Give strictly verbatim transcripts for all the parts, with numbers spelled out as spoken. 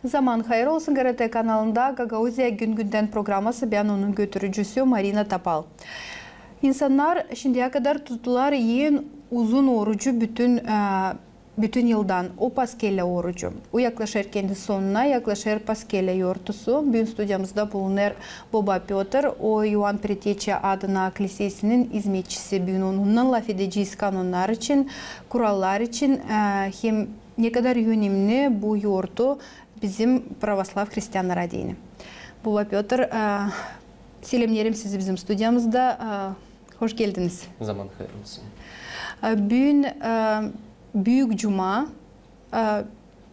Zaman hayır olsun. GRT kanalında Gagauziya gün-gündän programası, bän onun götürücüsü Marina Tapal. İnsannar şindiyä kadar tuttular en uzun orucu bütün, e, bütün yıldan, o Paskelä orucu. O yaklaşêr kendi sonuna, yaklaşêr Paskelä yortusu. Büün studiyamızda bulunêr boba Pötr, o İoan Preteçä adına kliseysinin izmetçisi. Büün onunnan lafedecez kanonnar için, kurallar için, e, hem ne kadar önemni bu yortu bizim pravoslav hristiannara deyni. Boba Pötr, e, selämneerim sizi bizim studiyamızda. E, hoş geldiniz. Zaman hayır olsun. E, büün, e, Büük Cuma. E,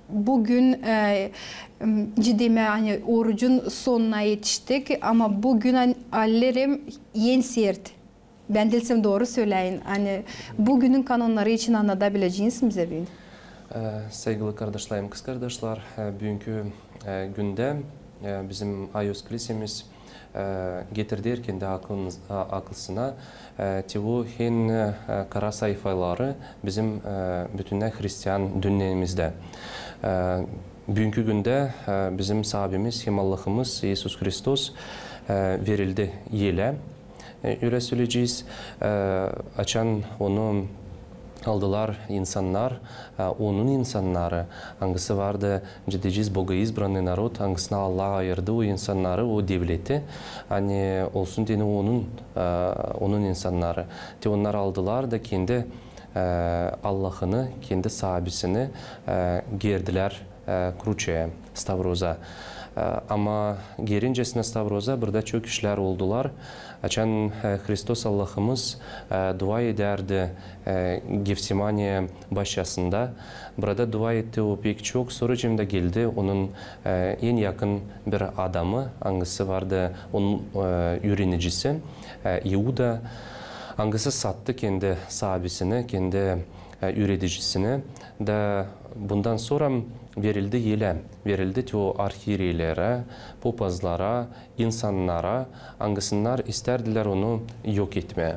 büün, e, m, ciddi, ani orucun sonuna etiştik, ama büün, ani, allerim en sert. Bän diilsem, dooru söleyim. Ani bu günün kanonnarı için annadabileceniz mi bizä büün? E, saygılı kardaşlarım, kızkardaşlar, e, büünkü, e, gündä, e, bizim Ayos klisemiz, e, getirdi kendi akılına, akılına, e, te o en, e, kara sayfaları bizim, e, bütünnä hristian dünnemizdä. E, büünkü gündä, e, bizim Saabimiz hem Allahımız İisus Hristos, e, verildi elä. E, ölä söleyecez, e, açan onu aldılar insannar, e, onun insannarı, angısı vardı, ciddi, bogooizbrannıy narod, angısına Allah ayırdı o insannarı, o devleti, ani olsun deyni onun, e, onun insannarı. Te onnar aldılar da kendi, e, Allahını, kendi Saabisini, e, gerdilär e, kruçeyä, stavroza. E, ama geerincesinä stavroza burada çok işlär oldular. Açan, e, Hristos Allahımız, e, dua edärdi, e, Gevsimaniya başçasında. Burada dua etti o pek çok, sora cemdä geldi onun, e, en yakın bir adamı, angısı vardı onun, e, üürenicisi, e, İuda, angısı sattı kendi Saabisini, kendi e, üüredicisini. Da bundan sora verildi elä, verildi te o arhiereylerä, popazlara, insannara, angısınnar istärdilär onu yok etmää.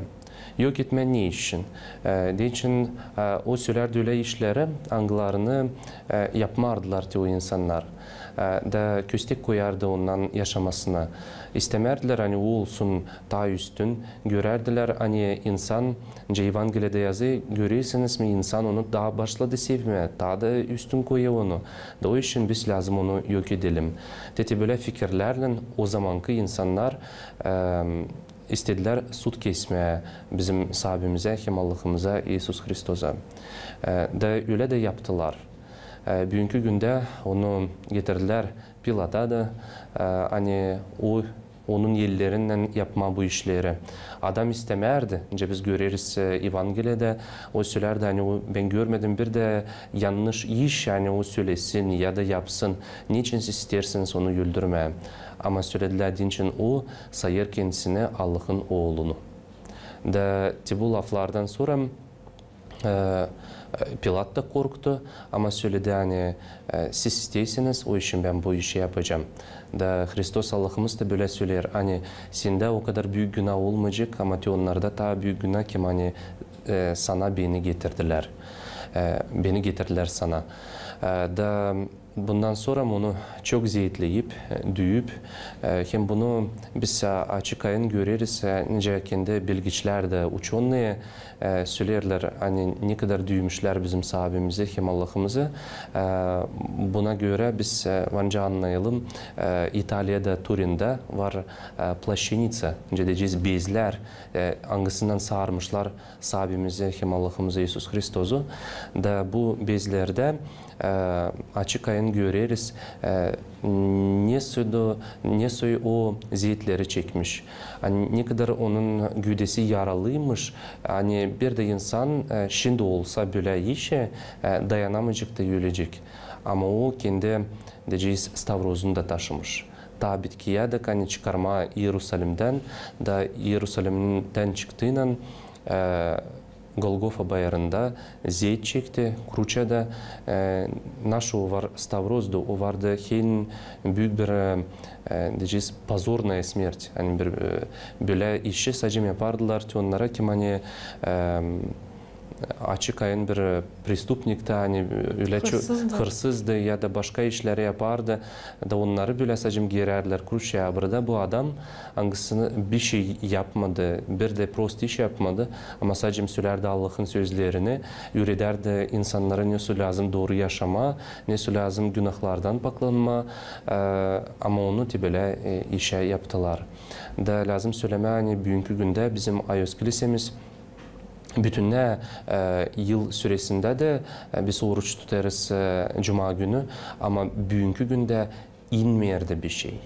Yok etmää ne için? E, deyni için, e, o sölärdi ölä işleri, angılarını, e, yapmardılar te o insannar. E, da köstek koyardı ondan yaşamasına. İstämärdilär, ani o olsun taa üstün, görärdilär, ani insan, nicä Evangeliyada yazı, görersiniz mi, insan onu taa başladı sevmää, taa da üstün koyêr onu. Da o için biz lääzım onu yok edelim. Te, te bölä fikirlärlän o zamankı insannar, em, istedilär sud kesmää bizim Saabimizä hem Allahımıza İisus Hristosa. E, da ölä dä yaptılar. E, büünkü gündä onu getirdilär Pilata da, e, ani o, onun ellerinnän yapmaa bu işleri. Adam istämärdi, nicä biz göreriz, e, Evangeliyada, o sölärdi, ani o, bän görmedim bir dä yannış iş, ani o sölesin ya da yapsın. Neçin siz isteersiniz onu öldürmää? Ama söledilär, deyni için o sayêr kendisini Allahın Oolunu. Da te bu laflardan sora, e, Pilat da korktu, ama söledi, ani, e, siz isteerseniz, o için bän bu işi yapacam. Da Hristos Allahımız da bölä söleer, ani sendä o kadar büük günaa olmayacek, ama te onnarda taa büük günaa, kim ani, e, sana beni getirdilär. E, beni getirdilär sana. E, da Bundan sora onu çok zeetleyip, e, düüyüp, e, hem bunu biz, a, açık-ayın göreriz, e, nicä kendi bilgiçlär dä, uçonnıı, e, söleerlär, ani ne kadar düümüşlär bizim Saabimizi hem Allahımızı. E, buna görä biz, e, var nicä annayalım, e, İtaliyada, Turinda var, e, plaşçenitsa, nicä deyecez, bezlär, e, angısınnan sarmışlar Saabimizi hem Allahımızı İisus Hristozu. Da bu bezlerdä, e, açık-ayın göreriz, e, ne soy da, ne soy o zeetleri çekmiş. Ani ne kadar onun güüdesi yaralıymış, ani bir dä insan, e, şindi olsa bölä işä, e, dayanamayacek da ölecek. Ama o kendi, deyecez, stavrozunu da taşımış. Taa bitkiyä dä, ani çıkarmaa İerusalimdän, da İerusalimdän çıktıynan, e, Golgofa bayırında zeet çekti, kruçada, e, naşı o var stavrozdu, o vardı en büük bir, e, e, deyecez, позорная смерть, ani bir, e, bölä işi sacem yapardılar te onnara, kim ani, e, açık-ayın bir, e, prestupnik da, ani, e, ölä ço-, hırsızdı ya da başka işleri yapardı. Da onnarı bölä sacım gerärdilär kruşçaya. Burada bu adam, angısını bir şey yapmadı, bir dä prost iş yapmadı, ama sacım sölärdi Allahın sözlerini, üüredärdi insannarı nesoy lääzım dooru yaşamaa, nesoy lääzım günahlardan paklanmaa, e, ama onu te bölä, e, işä yaptılar. Da lääzım sölemää, ani büünkü gündä bizim Ayos klisemiz bütünnä, e, yıl süresindä dä, e, biz oruç tutêrız, e, cuma günü, ama büünkü gündä inmeerdi bir şey.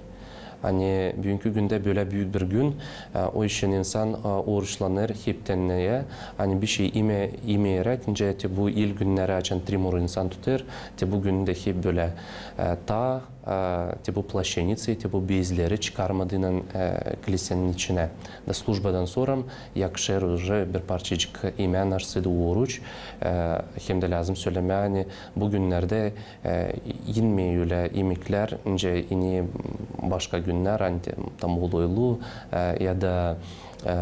Ani büünkü gündä bölä büük bir gün, e, o için insan, e, oruçlanêr heptän neyä, ani bir şey ime-, imeeräk, nicä te bu il günneri, açan Trimur insan tutêr, te bu gün dä hep bölä, e, taa, e, te bu plaşenitsa, te bu bezleri çıkarmadıynan, e, klisenin içinä. Da slujbadan sora yakışêr uje bir parçacık imää, naşeysa da oruç, e, hem dä lääzım sölemää, ani bu günnerdä, e, inmeer ölä imeklär, nicä ini başka günnär, ani te-, tam uluulu, e, ya da, e,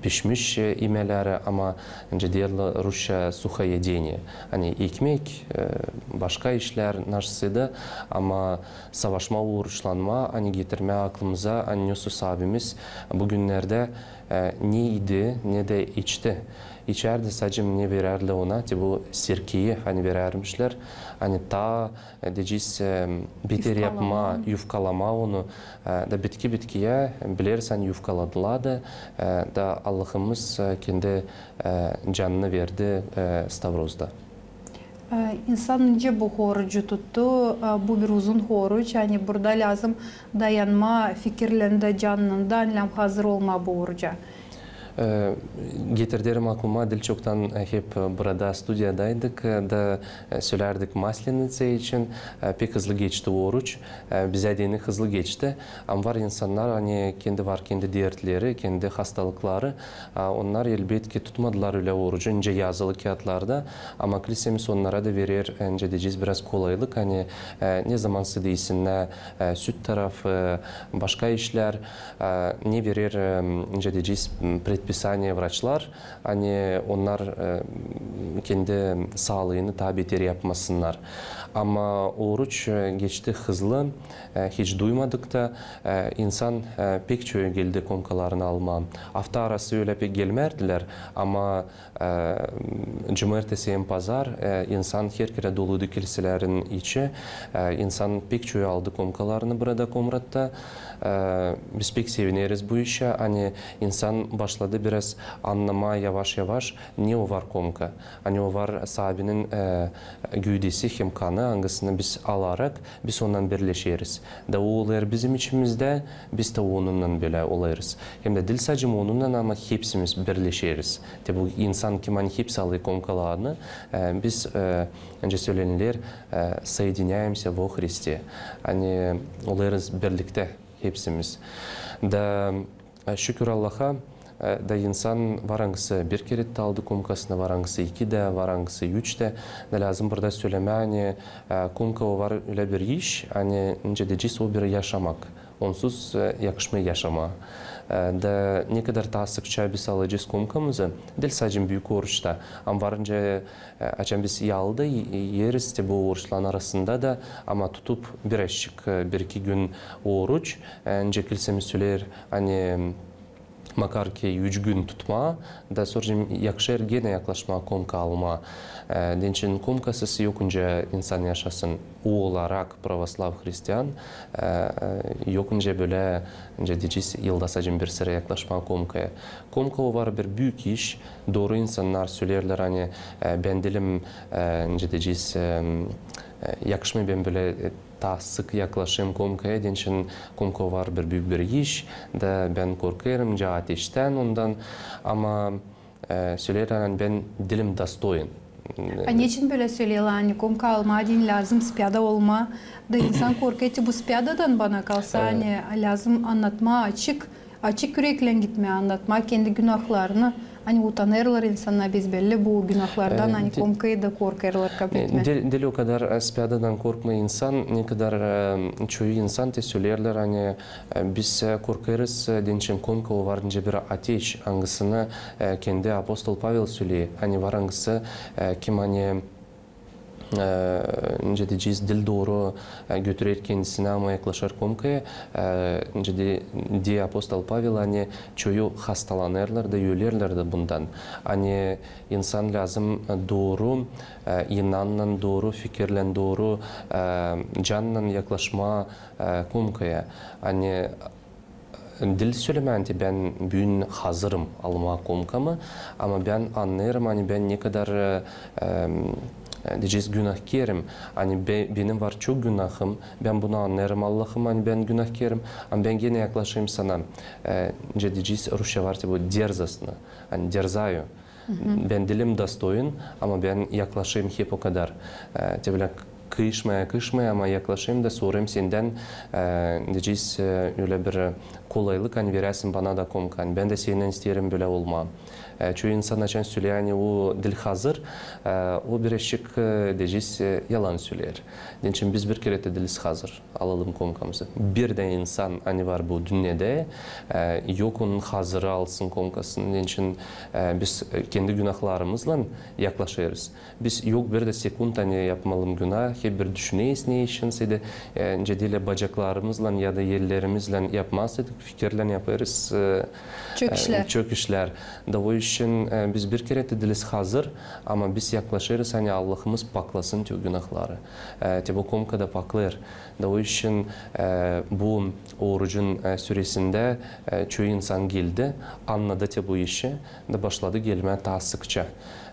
pişmiş, e, imeleri, ama nicä deerlär rusça suhoyedenie. Ani ekmek, e, başka işlär, naşeysa da, ama savaşmaa, oruçlanmaa, ani getirmää aklımıza, ani nesoy Saabimiz bu günnerdä, e, ne idi, ne dä içti. İçärdi sacım ne verärdilär ona, te bu sirkeyi, ani verärmişlär, ani taa, e, deyecez, e, beter yapmaa, yufkalamaa onu, e, da bitki bitkiyä, bilersin, yufkaladılar da, e, da Allahımız, e, kendi, e, canını verdi, e, stavrozda. E, insan nicä bu orucu tuttu, e, bu bir uzun oruç, ani burada lääzım dayanmaa fikirlerindä, canında, ani lääzım hazır olmaa bu oruca. E, getirderim aklıma, diil çoktan, e, hep burada studiyadaydık, e, da, e, sölärdik Maslenitsa için, e, pek hızlı geçti oruç, e, bizä deyni hızlı geçti. Ama var insannar, ani kendi var kendi dertleri, kendi hastalıkları, a, onnar elbetki tutmadılar ölä orucu, nicä yazılı kiyatlarda, ama klisemiz onnara da verer, e, nicä deyecez, biraz kolaylık, ani, e, ne zaman sedi isinnä, e, süt tarafı, başka işlär, e, ne verer, e, nicä deyecez, m, predpisaniye vraçlar, ani onnar, e, kendi saalıını taa beter yapmasınnar. Ama oruç, e, geçti hızlı, e, hiç duymadık ta, e, insan, e, pek çoyu geldi komkalarını almaa. Afta arası ölä pek gelmärdilär, ama, e, cumartesi hem pazar, e, insan her kerä doluydu kliselerin içi. E, insan pek çoyu aldı komkalarını burada Komratta. E, biz pek sevineriz bu işä, ani insan başladı biraz annamaa yavaş-yavaş, ne o var komka. Ani o var Saabinin, e, güüdesi hem kanı, angısını biz alarak, biz onunnan birleşeriz. Da o olêr bizim içimizdä, biz dä onunnan bölä olêrız. Hem dä diil sacım onunnan, ama hepsimiz birleşeriz. Te bu insan, kim ani hepsi alêr komkalarını, e, biz, e, nicä söleniler, e, соединяемся во Христе. Ani olêrız birliktä hepsimiz. Da, e, şükür Allaha, e, da insan var angısı bir kerä tä aldı komkasını, var angısı iki dä, var angısı üç dä. Da lääzım burada sölemää, ani, e, komka o var ölä bir iş, ani nicä deyecez, o bir yaşamak. Onsuz, e, yakışmêêr yaşamaa. E, da ne kadar taa sıkça biz alacez komkamızı, diil sacım büük oruçta, ama var nicä, e, açan biz yalda y-, iyeriz te bu oruçların arasında da, ama tutup birazçık, e, bir-iki gün oruç, e, nicä klisemiz söleer, ani makar ki üç gün tutmaa, da sora yakışêr genä yaklaşmaa komka almaa. E, deyni komkasız yok nicä insan yaşasın. O olarak pravoslav hristian, e, e, yok nicä bölä, nicä deyecez, yılda sacım bir sıra yaklaşmaa komkaya. Komka o var bir büük iş. Dooru insannar söleerlär, ani, e, bän diilim, e, nicä deyecez, e, e, yakışmêêr bän bölä, e, taa sık yaklaşayım komkaya, deyni komka var bir büük bir iş, da bän korkêrım nicä ateştän ondan, ama, e, söleerlär, ani bän diilim dostoyin. A neçin bölä söleerlär, ani komka almaa deyni lääzım spyada olmaa, da insan korkêr te bu spyadadan, bana kalsa, ani lääzım annatmaa açık, açık üreklän gitmää, annatmaa kendi günahlarını, Ani utanêrlar insannar, biz belli bu günahlardan, e, ani de- komkayı da korkêrlar kabletmää. E, de- diil o kadar, e, späädädän korkmaa insan, ne kadar, e, çoyu insan te söleerlär, ani, e, biz, e, korkêrız, e, deyni için komka o var nicä bir ateş, angısını, e, kendi apostol Pavel söleer, ani var angısı, e, kim ani e, nicä deyecez, diil dooru, e, götürer kendisinä, ama yaklaşêr komkaya, e, nicä de- deer apostol Pavel, ani çoyu hastalanêrlar da, ölerlär dä bundan. Ani insan lääzım, e, dooru, e, inannan, dooru fikirlän, dooru, e, cannan yaklaşmaa, e, komkaya. Ani Diil sölemää, ani bän büün hazırım almaa komkamı, ama bän annêêrım, ani bän ne kadar, e, e, deyecez, günahkerim, ani be- benim var çok günahım, bän bunu annêêrım, Allahım, ani bän günahkerim, ama bän genä yaklaşêrım sana, e, nicä deyecez, rusça var te bu дерзостно, ani дерзаю. Bän diilim dostoyin, ama bän yaklaşêrım hep o kadar. E, te bölä kıyışmaya, kıyışmaya, ama yaklaşêrım da sorêrım sendän, e, deyecez, e, ölä bir kolaylık, ani veräsin bana da komka, ani bän dä sendän isteerim bölä olmaa. E, çoyu insan açan söleer, ani o diil hazır, e, o birazçık, e, deyecez, e, yalan söleer. Deyni için biz bir kerä te diiliz hazır alalım komkamızı. Bir dä insan, ani var bu dünnedä, e, yok onun hazırı alsın komkasını. Deyni için, e, biz, e, kendi günahlarımızlan yaklaşêrız. Biz yok bir dä sekund, ani yapmayalım günah, hep bir düşüneriz ne için, sade, e, nicä deerlär, bacaklarımızlan ya da ellerimizlän yapmaz idik, fikirlän yapêrız, e, çok işlär. Da o için, e, biz bir kerä te diiliz hazır, ama biz yaklaşêrız, ani Allahımız paklasın te o günahları. E, te bu komka da paklêêr. Da o için, e, bu orucun, e, süresindä, e, çoyu insan geldi, annadı te bu işi, da başladı gelmää taa sıkça.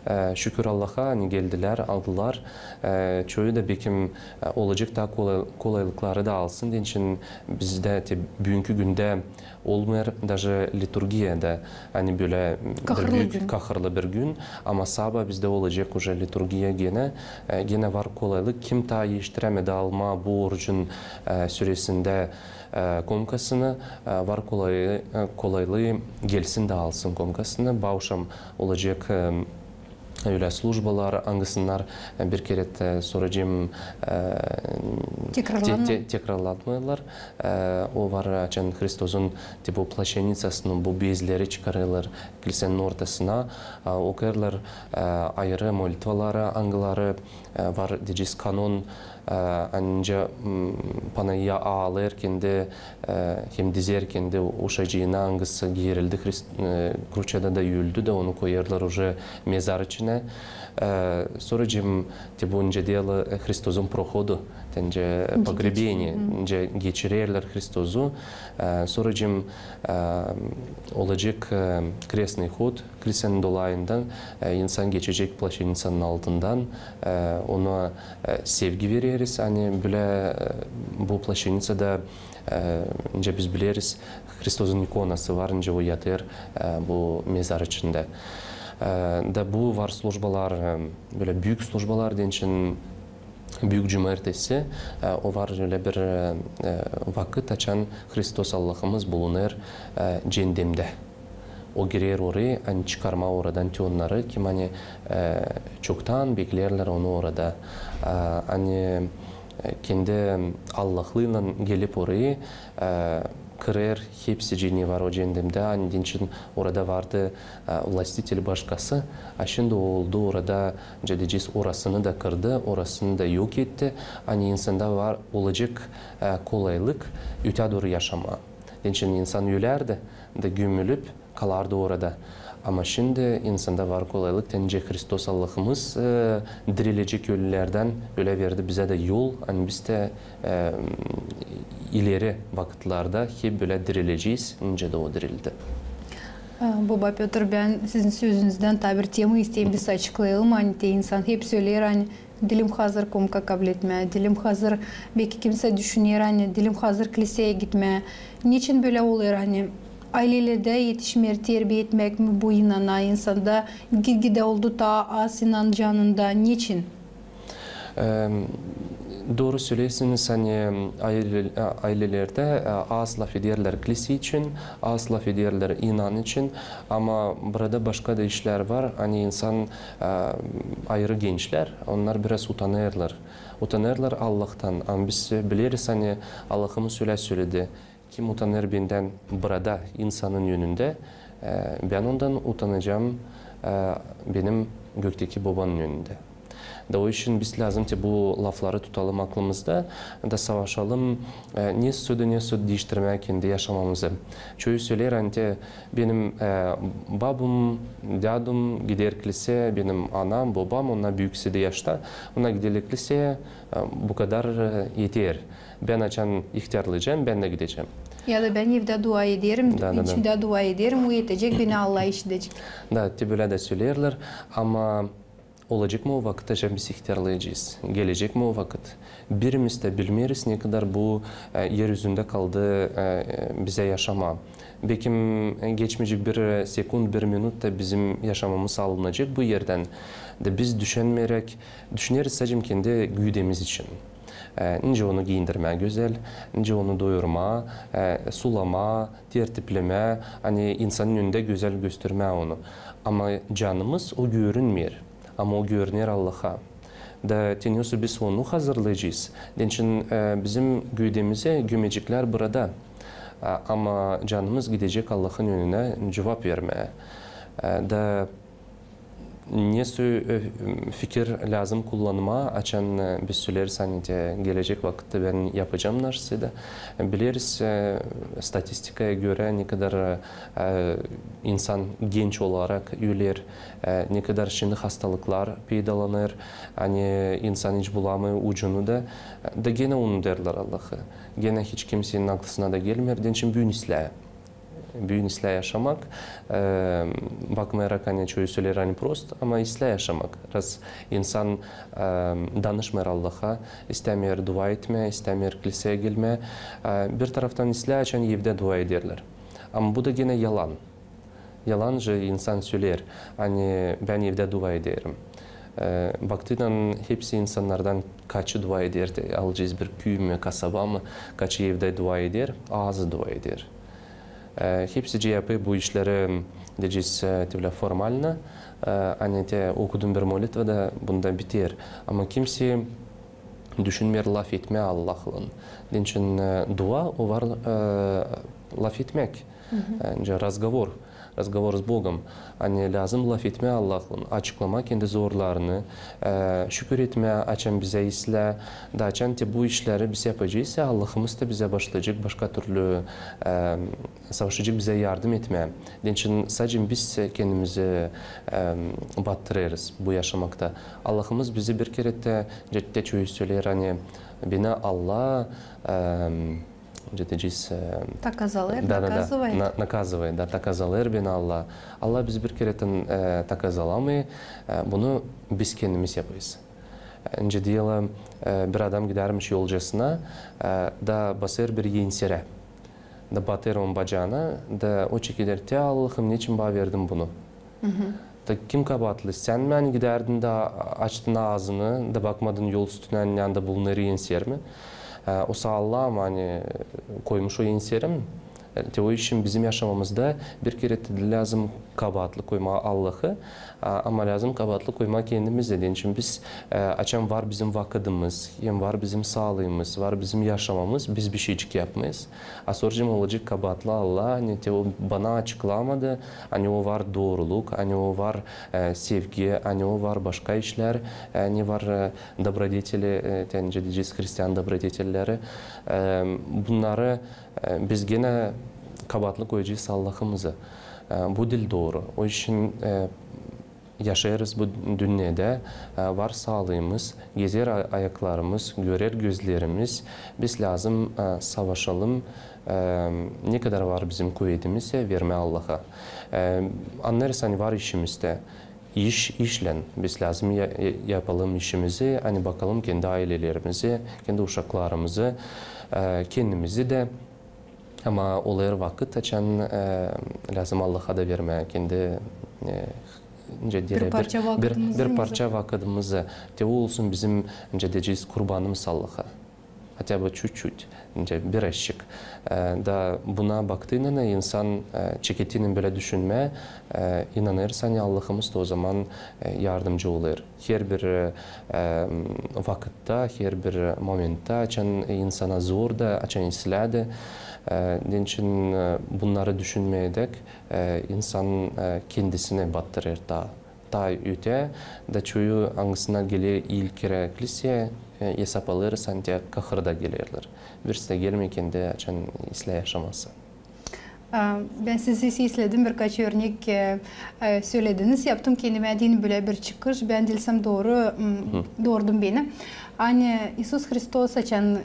E, şükür Allaha, ani geldilär, aldılar. E, çoyu da bekim, e, olacek taa kolay- kolaylıkları da alsın. Deyni için bizdä te büünkü gündä olmêêr daje liturgiya da, ani bölä bir büük kahırlı bir gün, ama sabaa bizdä olacek uje liturgiya genä, e, genä var kolaylık, kim taa iştirämedi almaa bu orucun, e, süresindä, e, komkasını, e, var kolay- e, kolaylıı gelsin da alsın komkasını. Bu avşam olacek, e, ölä slujbalar, angısınnar, e, bir kerä te soracem, e, te- te- tekrarlanmêêrlar. E, o var, açan Hristozun te bu plaćenicasını, bu bezleri çıkarêrlar kilsenin ortasına, e, okuyêrlar, e, ayırı molitvaları, angıları, e, var, deyecez, kanon, e, ani nicä, m, Panayya aalêêr kendi, e, hem dizer kendi uşacıını, angısı geerildi Hrist-, e, kruçada da öldü da, onu koyêrlar uje mezar içinä. E, soracem, te bu nicä deerlär, e, Hristozun prohodu, te nicä pogrebeniye, nicä geçirerlär Hristozu. E, soracem, e, olacek, e, krestnıy hod, Kilsenin dolayından, e, insan geçecek plaćeniţanın altından, e, ona, e, sevgi vereriz, ani bölä, e, bu plaćeniţada, e, nicä biz bileriz, Hristozun ikonası var, nicä o yatêr, e, bu mezar içindä. E, da bu var slujbalar, e, bölä büük slujbalar, deyni için Büük cumaertesi, e, o var ölä bir, e, e, vakıt, açan Hristos Allahımız bulunêr, e, ceendemdä. O girer orayı, ani çıkarmaa oradan te onnarı, kim ani, e, çoktan bekleerlär onu orada. E, ani, e, kendi Allahlııylan gelip orayı, e, kırêr hepsicii ne var o ceendemdä, ani deyni için orada vardı, e, властитель başkası, a şindi o oldu orada, deyecez, orasını da kırdı, orasını da yok etti. Ani insanda var olacek, e, kolaylık ötää dooru yaşamaa. Deyni için insan ölärdi da gömülüp kalardı orada. Ama şindi insanda var kolaylık, te nicä Hristos Allahımız, e, dirilecek ölülerdän, ölä verdi bizä dä yol, ani biz dä, e, ileri vakıtlarda hep bölä dirilecez, nicä dä o dirildi. E, baba Pötr, bän sizin sözünüzdän taa bir tema isteerim, biz açıklayalım, ani te insan hep söleer, ani diilim hazır komka kabletmää, diilim hazır, beki kimsä düşüner, ani diilim hazır kilseyä gitmää. Neçin bölä olêr, ani aylelerdä etişmeer terbiya etmäk mi bu inana, insanda gitgidä oldu taa az inan canında, neçin? E, Dooru söleersiniz, ani aylelerdä az lafederlär kilise için, az lafederlär inan için, ama burada başka da işlär var, ani insan, ayırı gençlär, onnar biraz utanêrlar. Utanêrlar Allahtan, ama biz bileriz, ani Allahımız ölä söledi: Kim utanêr bendän burada insanın önündä, bän ondan utanacam benim gökteki Bobanın önündä. Da o için biz lääzım te bu lafları tutalım aklımızda, da savaşalım, ne södä, ne södä diiştirmää kendi yaşamamızı. Çoyu söleer, ani te benim babum, dädum gider kilise, benim anam, bobam, onnar büüksü dä yaşta, onnar gider kilise, bu kadar eter. Bän açan ihtärlayacam, bän dä gidecäm. Ya da bän evdä dua ederim, içindä dua ederim, o etecek, beni Allah işidecek. Da, te bölä dä söleerlär, ama olacek mi o vakıt, açan biz ihtärlayacez? Gelecek mi o vakıt? Birimiz dä bilmeeriz, ne kadar bu er üzündä kaldı bizä yaşamaa. Bekim geçmeyecek bir sekund, bir minut da bizim yaşamamız alınacek bu erdän. Da biz düşünmeeräk, düşüneriz sadecä kendi güüdemiz için. Nicä onu giindirmää gözäl, nicä onu doyurmaa, sulamaa, tertiplemää, ani insanın önündä gözäl göstermää onu. Ama canımız o görünmeer, ama o görüner Allaha. Da te nesoy biz onu hazırlayacez. Dä için bizim güüdemizi gömeceklär burada. Ama canımız gidecek Allahın önünä cuvap vermää. Da nesoy fikir lääzım kullanmaa, açan biz söleeriz, ani te gelecek vakıtta bän yapacam naşeysa da. Bileriz, statistikaya görä, ne kadar insan genç olarak öler, ne kadar şindi hastalıklar peydalanêr, ani insan hiç bulamêêr ucunu da, da genä unudêrlar Allahı. Genä hiç kimseyin aklısına da gelmeer, dä için büün islää. Büün islää yaşamak, bakmayarak, ani çoyu söleer, ani prost, ama islää yaşamak. Raz insan danışmêêr Allaha, istämeer dua etmää, istämeer kilseyä gelmää, bir taraftan islää, açan evdä dua ederlär. Ama bu da genä yalan. Yalancı insan söleer, ani bän evdä dua ederim. Baktıynan, hepsi insannardan kaçı dua eder, te alacez bir küü mü, kasaba mı, kaçı evdä dua eder, azı dua eder. Hepsicii yapêr bu işleri, deyecez, te bölä formalno, ani te okudum bir molitva da bunda biter. Ama kimsey düşünmeer lafetmää Allahlan. Dä için dua o var lafetmäk. Nicä разговор, разговор с Богом. Ani lääzım lafetmää Allahlan, açıklamaa kendi zorlarını, şükür etmää, açan bizä islää, da açan te bu işleri biz yapacez, Allahımız da bizä başlayacek başka türlü savaşacek bizä yardım etmää. Dä için sadecä biz kendimizi battırêrız bu yaşamakta. Allahımız bizi bir kerä dä, te çoyu söleer, ani beni Allah, deyecez, taказалêr, naказывает, da, taказывает, da, taказалêr beni Allah. Allah bizi bir kerä dä taказаламêêr, bunu biz kendimiz yapêrız. Nicä deyelim, bir adam gidärmiş yolcasına, da basêr bir enserä. Da batêr onun bacaana, da o çekeder, te Allahım, neçin bana verdin bunu? Da kim kabaatlı? Sän mi, ani gidärdin da açtın aazını, da bakmadın yol üstünä, ani yanda bulunêr enser mi? Osa Allah mı, ani koymuş o enseri mi? Te o için bizim yaşamamızda bir kerä dä lääzım kabaatlı koymaa Allahı, ama lääzım kabaatlı koymaa kendimizi. Dä için biz, açan var bizim vakıdımız, hem var bizim saalıımız, var bizim yaşamamız, biz bişeycik yapmêêrız. A sora olacek kabaatlı Allah, ani te o bana açıklamadı, ani o var dooruluk, ani o var sevgi, ani o var başka işlär, ani var добродетели, te nicä deyecez, hristian добродетелleri. Bunnarı biz genä kabaatlı koyacez Allahımızı. Bu diil dooru. O için yaşêêrız bu dünnedä, var saalıımız, gezer ayaklarımız, görer gözlerimiz. Biz lääzım savaşalım, ne kadar var bizim kuvedimiz, vermää Allaha. Annêêrız, ani var işimiz dä. İş işlän. Biz lääzım yapalım işimizi, ani bakalım kendi aylelerimizä, kendi uşaklarımızı, kendimizi dä. Ama olêr vakıt, açan lääzım Allaha da vermää kendi nicä deerlär, bir parça vakıdımızı, te o olsun bizim, nicä deyecez, kurbanımız Allaha. Хотя бы чуть-чуть, nicä birazçık. E, da buna baktıınnan insan, e, çeketiyni bölä düşünmää, e, inanêrsın, ani Allahımız da o zaman, e, yardımcı olêr. Herbir, e, vakıtta, herbir momentta, açan insana zor da, açan islää dä, e, onun için, e, bunnarı düşünmeedäk, e, insan, e, kendisini battırêr taa, taa öteyä, da çoyu, angısına geler ilk kerä kliseyä, e, esap alêrız, ani te kahırda gelerlär. Birisi dä gelmeer kendi, açan islää yaşaması. A, bän sizi sesledim, birkaç örnek, e, e, sölediniz. Yaptım kendimä deyni bölä bir çıkış. Bän diilsem dooru, m, doordum beni. Ani İisus Hristos açan, e,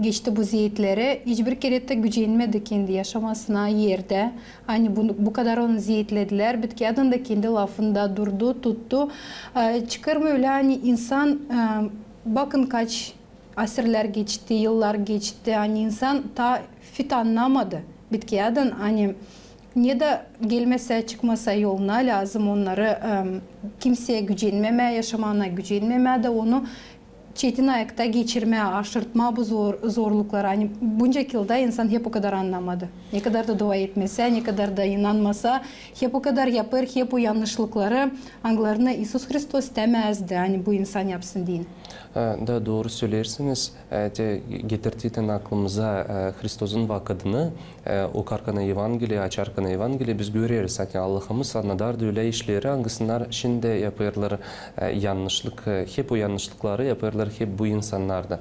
geçti bu zeetleri, hiçbir kerä dä gücenmedi kendi yaşamasına erdä. Ani bu, bu kadar onu zeetledilär, bitkiyädän dä kendi lafında durdu, tuttu. E, çıkêr mı ölä, ani insan, e, bakın, kaç asirlär geçti, yıllar geçti, ani insan taa fit annamadı bitkiyädän, ani ne dä gelmesä, çıkmasa yoluna, lääzım onnarı, em, kimseyä gücenmemää, yaşamana gücenmemää da onu çetin ayakta geçirmää, aşırtmaa bu zor-, zorlukları. Ani bunca yılda insan hep o kadar annamadı. Ne kadar da dua etmesä, ne kadar da inanmasa, hep o kadar yapêr, hep o yannışlıkları, angılarını İisus Hristos istämäzdi, ani bu insan yapsın deyni. E, da dooru söleersiniz. E, te getirttin aklımıza, e, Hristosun vakıdını, e, okarkan Evangeliyi, açarkan Evangeliyi, biz göreriz, ani Allahımız annadardı ölä işleri, angısınnar şindi yapêrlar, e, yannışlık, e, hep o yannışlıkları yapêrlar hep bu insannar da,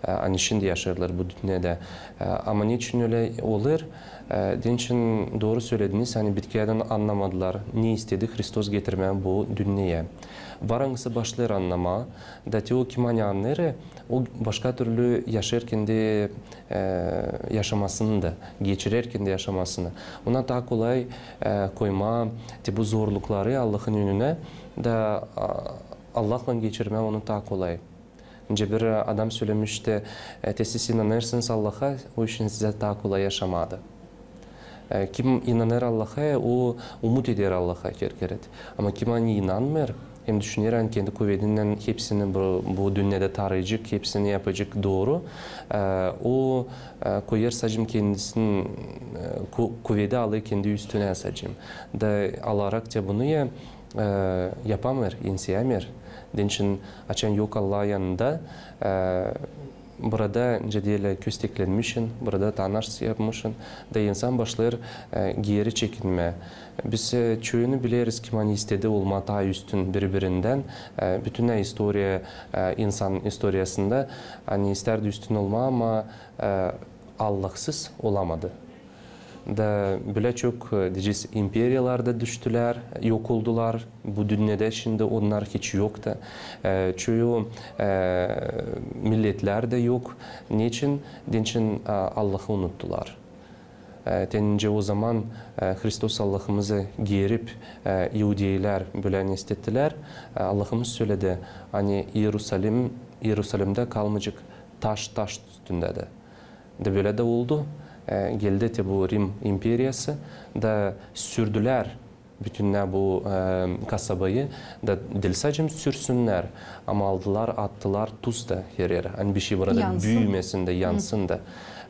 e, ani şindi yaşêêrlar bu dünnedä. E, ama neçin ölä olêr? E, onun için dooru sölediniz, ani bitkiyädän annamadılar, ne istedi Hristos getirmää bu dünneyä. Var angısı başlêêr annamaa, da te o, kim ani annêêr, o başka türlü yaşêêr kendi, e, yaşamasını da, geçirer kendi yaşamasını. Ona taa kolay, e, koymaa te bu zorlukları Allahın önünä, da, a, Allahlan geçirmää onu taa kolay. Nicä bir adam sölemişti, e, te siz inanêrsınız Allaha, o için sizä taa kolay yaşamaa da. E, kim inanêr Allaha, o umut eder Allaha her kerä. Ama kim ani inanmêêr, hem düşüner, ani kendi kuvedindän hepsini bu, bu dünnedä tarıyacek, hepsini yapacek dooru, e, o, e, koyêr sacım kendisinin, e, ku-, kuvedi alêr kendi üstünä sacım. Da alarak te bunu ya, e, yapamêêr, enseyämeer. Onun için açan yok Allah yanında, e, burada, nicä deerlär, kösteklenmişin, burada tanış yapmışın, da insan başlêêr, e, geeri çekinmää. Biz, e, çoyunu bileriz, kim ani istedi olmaa taa üstün biri-birindän. E, bütün istoriya, e, insan istoriyasında, ani istärdi üstün olmaa, ama, e, Allahsız olamadı. Da bölä çok, e, deyecez, imperiyalar da düştülär, yok oldular. Bu dünnedä şindi onnar hiç yok da. E, çoyu, e, milletlär dä yok. Neçin? Deyni için, e, Allahı unuttular. E, te nicä o zaman, e, Hristos Allahımızı geerip, e, iudeylär bölä ne istettilär, e, Allahımız söledi, ani İerusalim, İerusalimdä kalmayacek taş taş üstündä dä. Da bölä dä oldu. E, geldi te bu Rim imperiyası da sürdülär bütünnä bu, e, kasabayı, da diil sacım sürsünnär, ama aldılar, attılar tuz da her erä. Ani bişey burada büümesin dä, yansın da.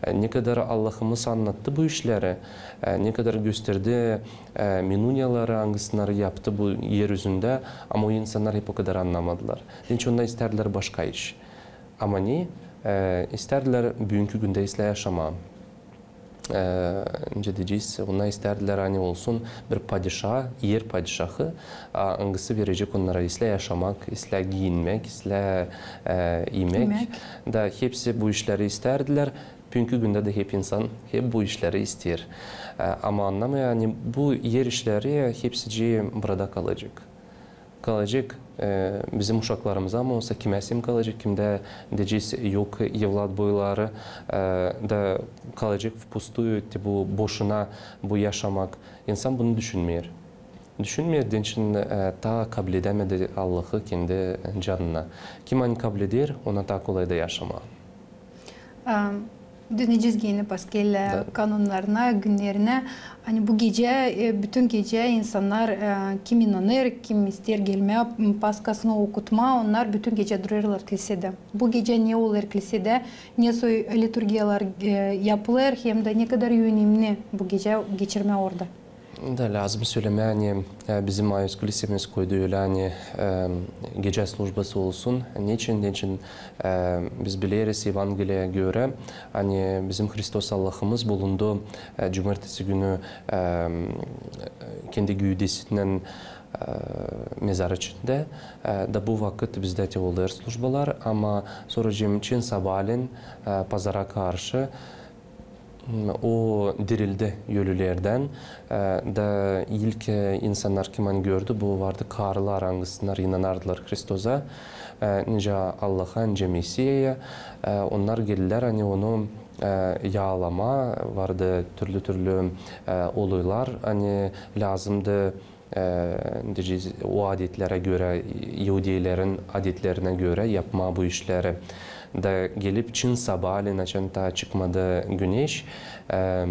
E, ne kadar Allahımız annattı bu işleri, e, ne kadar gösterdi, e, minunyaları, angısınnar yaptı bu er üzündä, ama o insannar hep o kadar annamadılar. Deyni için onnar istärdilär başka iş. Ama ne? E, istärdilär büünkü gündä islää yaşamaa. E, nicä deyecez, onnar istärdilär, ani olsun bir padişa, er padişahı, a, angısı verecek onnara islää yaşamak, islää giiyinmäk, islää, e, imäk. Da hepsi bu işleri istärdilär. Büünkü gündä dä hep insan hep bu işleri isteer. E, ama annamêêr, ani bu er işleri hepsicii burada kalacek. Kalacek, e, bizim uşaklarımıza mı olsa, kimäsä mı kalacek, kimdä deyecez yok evlat boyları, e, da kalacek впустую te bu boşuna bu yaşamak. İnsan bunu düşünmeer. Düşünmeer, deyni için, e, taa kabledämedi Allahı kendi canına. Kim ani kableder, ona taa kolay da yaşamaa. Am, Dönecez genä Paskal kanonnarına, günnerinä. Ani bu gecä, e, bütün gecä insannar, e, kim inanêr, kim isteer gelmää, m, Paskasını okutmaa, onnar bütün gecä durêrlar klisedä. Bu gecä ne olêr klisedä, ne soy liturgiyalar, e, yapılêr, hem dä ne kadar önemni bu gecä geçirmää orada? Da lääzım sölemää, ani, e, bizim Ayyüz klisemiz koydu ölä, ani, e, gecä slujbası olsun. Neçin? Neçin, e, biz bileriz Evangeliyaya görä, ani bizim Hristos Allahımız bulundu, e, cumartesi günü, e, kendi güüdesindän, e, mezar içindä. E, da bu vakıt bizdä te olêr slujbalar, ama sora çin sabaalän, e, pazara karşı, o dirildi ölülerdän, e, da ilk, e, insannar, kim ani gördü, bu vardı karılar, angısınnar inanardılar Hristosa, e, nicä Allaha, nicä Mesiyaya. E, onnar geldilär, ani onu, e, yaalamaa, vardı türlü-türlü, e, olaylar, ani lääzımdı e, deyecez, o adetlerä görä, iudeylerin adetlerinä görä yapmaa bu işleri. Da gelip çin sabaalän, açan taa çıkmadı güneş, e,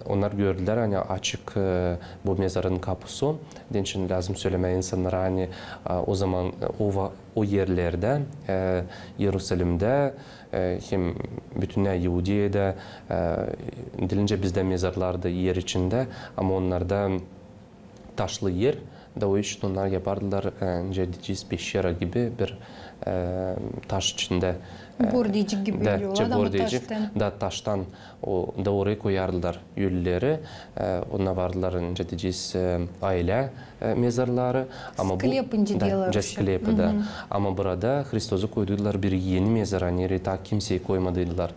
onnar gördülär, ani açık, e, bu mezarın kapusu. Deyni için lääzım sölemää insannara, ani, e, o zaman, e, o va-, o erlerdä, e, İerusalimdä, e, hem bütünnä İudeyada, e, diil nicä bizdä mezarlar da er içindä, ama onnarda taşlı er, da o için onnar yapardılar, e, nicä deyecez, peşera gibi bir, e, taş içindä. E, bordecik gibi da, ölä, ama taştan. Da taştan, o, da orayı koyardılar ölüleri. E, onnar vardılar, nicä deyecez, e, aylä, e, mezarları. Ama bu, sklep, nicä deyärlär, sklep, da. Ama burada Hristosu koydular bir eni mezara, nereyi taa kimseyi koymadıydılar.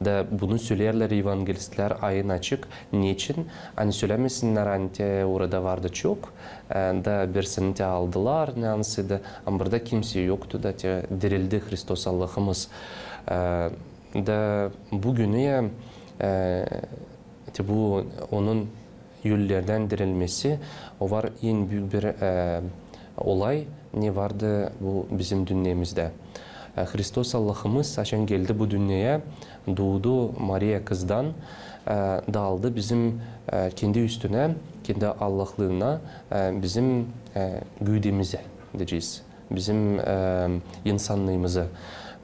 Da bunu söleerlär evangelistlär ayın açık. Neçin? Ani sölämesinnär, ani te orada vardı çok, e, da birisini te aldılar, ne ansıydı, ama burada kimsey yoktu da te dirildi Hristos Allahımız. E, da bu günü ya, e, te bu onun ölülerdän dirilmesi, o var en büük bir, e, olay, ne vardı bu bizim dünnemizdä. E, Hristos Allahımız, açan geldi bu dünneyä, duudu Mariya kızdan, e, da aldı bizim, e, kendi üstünä, kendi Allahlıına, e, bizim, e, güüdemizi, deyecez, bizim, e, insannıımızı.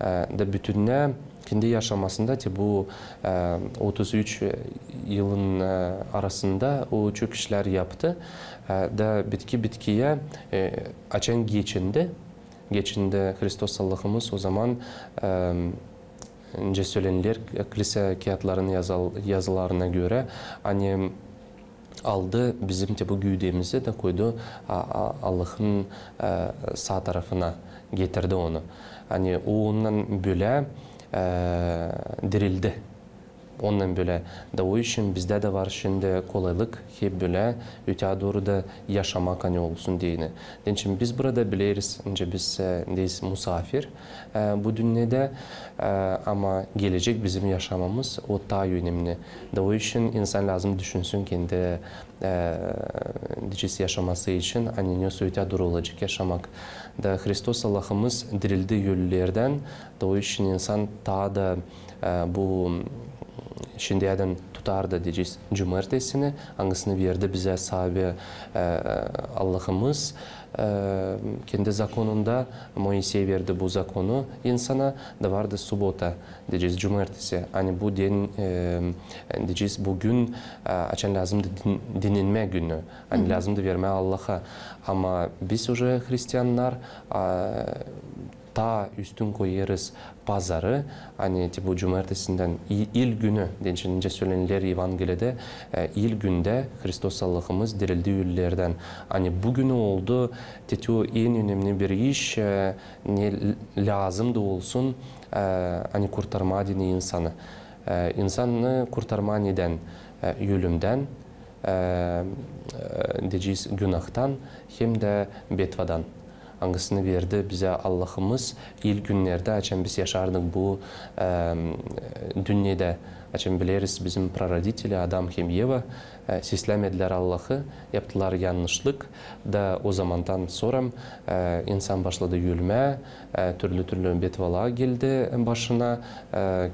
E, da bütünnä kendi yaşamasında, te bu, e, otuz üç yılın, e, arasında o çok işlär yaptı. E, da bitki bitkiyä, e, açan geçindi, geçindi Hristos Allahımız, o zaman, e, nicä sölenilär, klise kiyatların yazal-, yazılarına görä, ani aldı bizim te bu güüdemizi da koydu, a, a, Allahın, e, saa tarafına getirdi onu. Ani o ondan bölä, e, dirildi. Ondan bölä. Da o için bizdä dä var şindi kolaylık hep bölä öteyä dooru da yaşamak, ani olsun deyni. Deyni için biz burada bileriz, nicä biz, e, deyni musaafir, e, bu dünnedä, e, ama gelecek bizim yaşamamız, o taa önemni. Da o için insan lääzım düşünsün kendi, e, deyecez, yaşaması için, ani ne soy öteyä dooru olacek yaşamak. Da Hristos Allahımız dirildi ölülerdän, da o için insan taa da, e, bu şindiyädän tutar da, deyecez, cumartesini, angısını verdi bizä saabi, e, Allahımız, e, kendi zakonunda. Moisey verdi bu zakonu insana, da vardı subota, deyecez, cumartesi. Ani bu den, e, deyecez, bu gün, e, açan lääzımdı din-, dininmä günü, ani lääzımdı vermää Allaha. Ama biz uje hristiannar, a, taa üstün koyêrız pazarı, ani te bu cumartesindän i-, ilk günü, deyni için nicä sölenilär Evangeliyada, e, ilk gündä Hristos Allahımız dirildi ölülerdän. Ani bu günü oldu, te te o en önemni bir iş, e, ne l-, lääzım da olsun, e, ani kurtarmaa deyni insanı. E, insanı kurtarmaa nedän? E, ölümdän, e, e, deyecez, günahtan, hem dä betvadan. Angısını verdi bizä Allahımız ilk günnerdä, açan biz yaşardık bu, e, dünnedä, Açan bileriz, bizim praroditeli Adam hem Eva, e, seslämedilär Allahı, yaptılar yannışlık. Da o zamandan sora, e, insan başladı ölmää, e, türlü-türlü betvalalar geldi başına, e,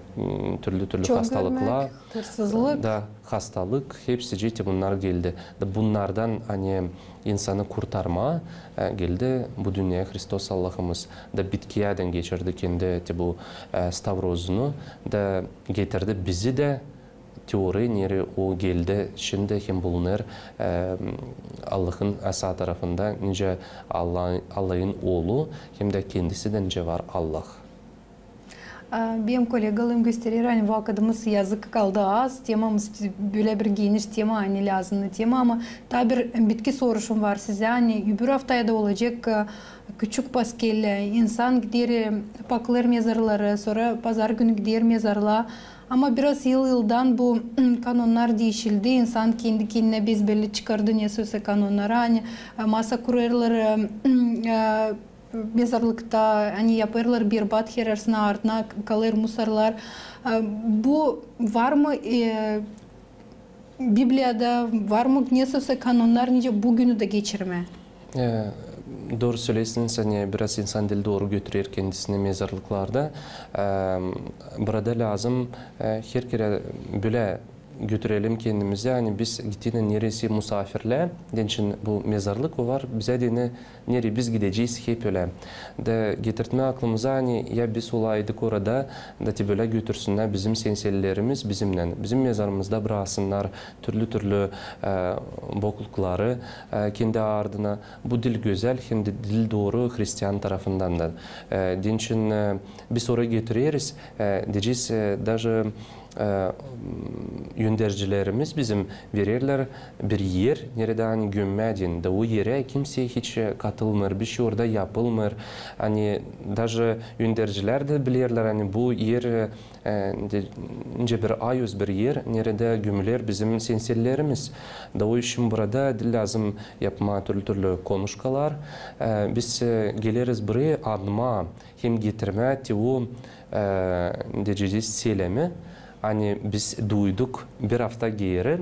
türlü-türlü hastalıklar. Çok görmäk, hırsızlık. Da hastalık, hepsicii te bunnar geldi. Da bunnardan, ani insanı kurtarmaa, e, geldi bu dünneyä Hristos Allahımız. Da bitkiyädän geçirdi kendi te bu, e, stavrozunu, da getirdi bizi dä te orayı, nereyi o geldi, şindi hem bulunêr, e, Allahın sä tarafında, nicä Allah, Allahın Oolu, hem dä kendisi dä nicä var Allah. A, benim kolegalarım gösterer, ani vakıdımız yazık kaldı az, temamız bölä bir geniş tema, ani lääzımnı tema, ama taa bir bitki soruşum var sizä, ani öbür aftaya da olacek, e, küçük paskel, e, insan gider, e, paklêêr mezarları, sora pazar günü gider mezarlıa. Ama biraz yıl-yıldan bu kanonnar diişildi, insan kendi-kendinä bezbelli çıkardı nesä olsa kanonnarı, ani, e, masa kurêrlar, e, e, mezarlıkta, ani yapêrlar berbat, herersin ardına kalêr musorlar. E, bu var mı, e, Bibliyada var mı nesä olsa kanonnar, nicä bu günü dä geçirmää? E, dooru söleersiniz, ani biraz insan diil dooru götürer kendisini mezarlıklarda. E, burada lääzım, e, her kerä bölä götürelim kendimizi, ani biz gittiynän nereyi musafirlää, deyni bu mezarlık o var, bizä deyni nereyi biz gidecez hep ölä. Da getirtmää aklımıza, ani ya biz olaydık orada, da te bölä götürsünnär bizim sensellerimiz bizimnän. Bizim mezarımızda brakasınnar türlü-türlü, e, boklukları, e, kendi ardına. Bu diil gözäl, hem dä diil dooru hristian tarafından da. E, deyni, e, biz orayı getireriz, e, deyecez, e, daje e, öndercilerimiz bizim vererlär bir er, neredä ani gömmää deyni. Da o erä kimsey hiç katılmêêr, bişey orada yapılmêêr. Ani daje öndercilär dä bilerlär, ani bu er, e, de, nicä bir ayuz bir er, neredä gömüler bizim sensellerimiz. Da o işin burada diil lääzım yapmaa türlü-türlü konuşkalar. E, biz, e, geleriz burayı anmaa hem getirmää te o, e, deyecez, selemi, ani biz duyduk bir afta geeri,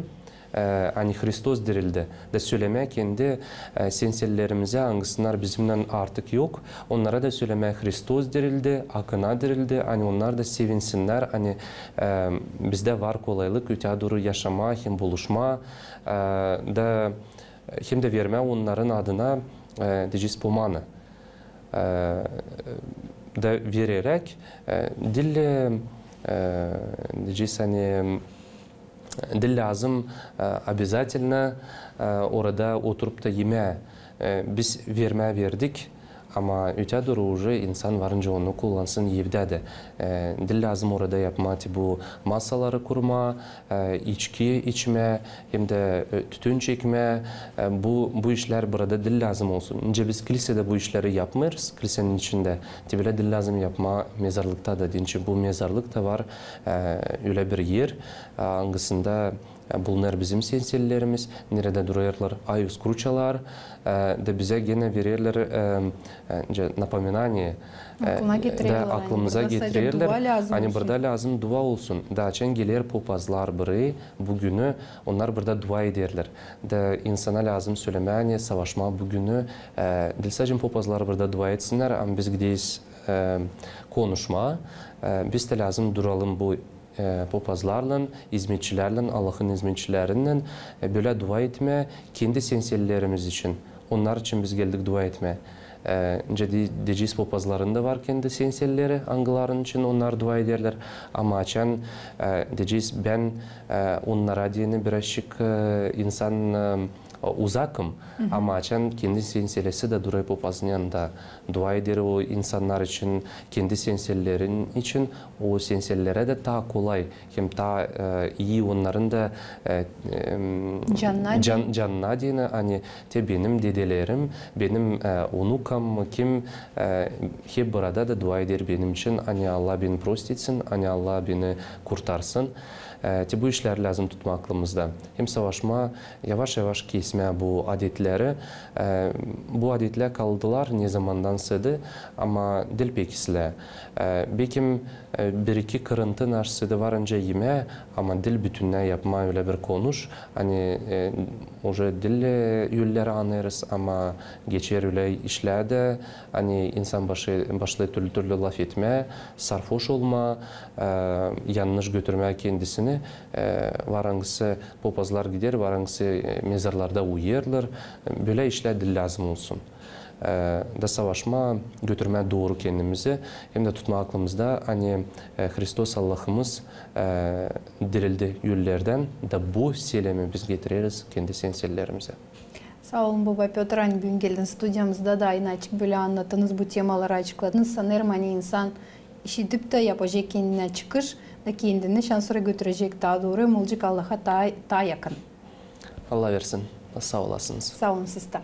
e, ani Hristos dirildi. Da sölemää kendi, e, sensellerimizä, angısınnar bizimnän artık yok, onnara da sölemää: Hristos dirildi, akına dirildi, ani onnar da sevinsinnär, ani, e, bizdä var kolaylık öteyä dooru yaşamaa hem buluşmaa, e, da hem dä vermää onnarın adına, e, deyecez, pomanı. E, da vereräk, e, diil, e, deyecez, ani diil lääzım, e, обязательно, e, orada oturup ta imää. E, biz vermää verdik, ama öteyä dooru uje insan varınca onu kullansın evdä dä. E, diil lääzım orada yapmaa te bu masaları kurmaa, e, içki içmää, hem dä, e, tütün çekmää, e, bu, bu işlär burada diil lääzım olsun. Nicä biz kilsedä bu işleri yapmêêrız, kilsenin içindä, te bölä diil lääzım yapmaa mezarlıkta da, deyni bu mezarlık ta var, e, ölä bir er, e, angısında, e, bulunêr bizim sensellerimiz, neredä durêrlar ayuz kruçalar, e, da bizä genä vererlär, e, e, nicä napominanie, e, aklına getirerlär, da aklımıza getirerlär, ani burada lääzım dua olsun. Da açan geler popazlar burayı, bu günü onnar burada dua ederlär. Da insana lääzım sölemää, ani savaşmaa bu günü, e, diil sade popazlar burada dua etsinnär, ama biz gideriz, e, konuşmaa, e, biz dä lääzım duralım bu, e, popazlarlan, izmetçilärlän, Allahın izmetçilerinnän, e, bölä dua etmää kendi sensellerimiz için. Onnar için biz geldik dua etmää. E, nicä de-, deyecez, popazların da var kendi senselleri, angıların için onnar dua ederlär. Ama açan, e, deyecez, bän, e, onnara deyni birazçık, e, insan, e, uzakım. Ama açan kendi senselesi dä durêr popazın yanında, dua eder o insannar için, kendi sensellerin için, o sensellerä dä taa kolay hem taa, e, ii onnarın da, e, em, canına deyni, ani te benim dedelerim, benim, e, unukam, kim, e, hep burada da dua eder benim için, ani Allah beni prost etsin, ani Allah beni kurtarsın. E, te bu işleri lääzım tutmaa aklımızda. Hem savaşmaa, yavaş-yavaş kesmää bu adetleri. E, bu adetlär kaldılar ne zamandan sedi, ama diil pek islää. E, bekim, e, bir-iki kırıntı naşey sedi var nicä imää, ama diil bütünnä yapmaa ölä bir konuş. Ani, e, uje diil, e, ölüleri anêrız, ama geçer ölä işlär dä, ani insan başı-, başlêêr türlü-türlü lafetmää, sarfoş olmaa, e, yannış götürmää kendisini, e, var angısı popazlar gider, var angısı, e, mezarlarda uyuyêrlar. Bölä işlär diil lääzım olsun. E, da savaşmaa, götürmää dooru kendimizi, hem dä tutmaa aklımızda, ani, e, Hristos Allahımız, e, dirildi ölülerdän, da bu selemi biz getireriz kendi sensellerimizä. Saa olun, baba Pötr, ani büün geldiniz studiyamızda da, anaçık bölä annattınız, bu temaları açıkladınız. Sanêrım, ani insan işidip dä yapacek kendinä çıkış, da kendini şansora götürecek taa dooru, hem olacek Allaha taa, taa yakın. Allah versin. Saa olasınız. Saa olun siz dä.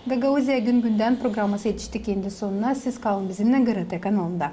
Gagauziya gün-gündän programası etişti kendi sonuna. Siz kalın bizimnän GRT kanalında.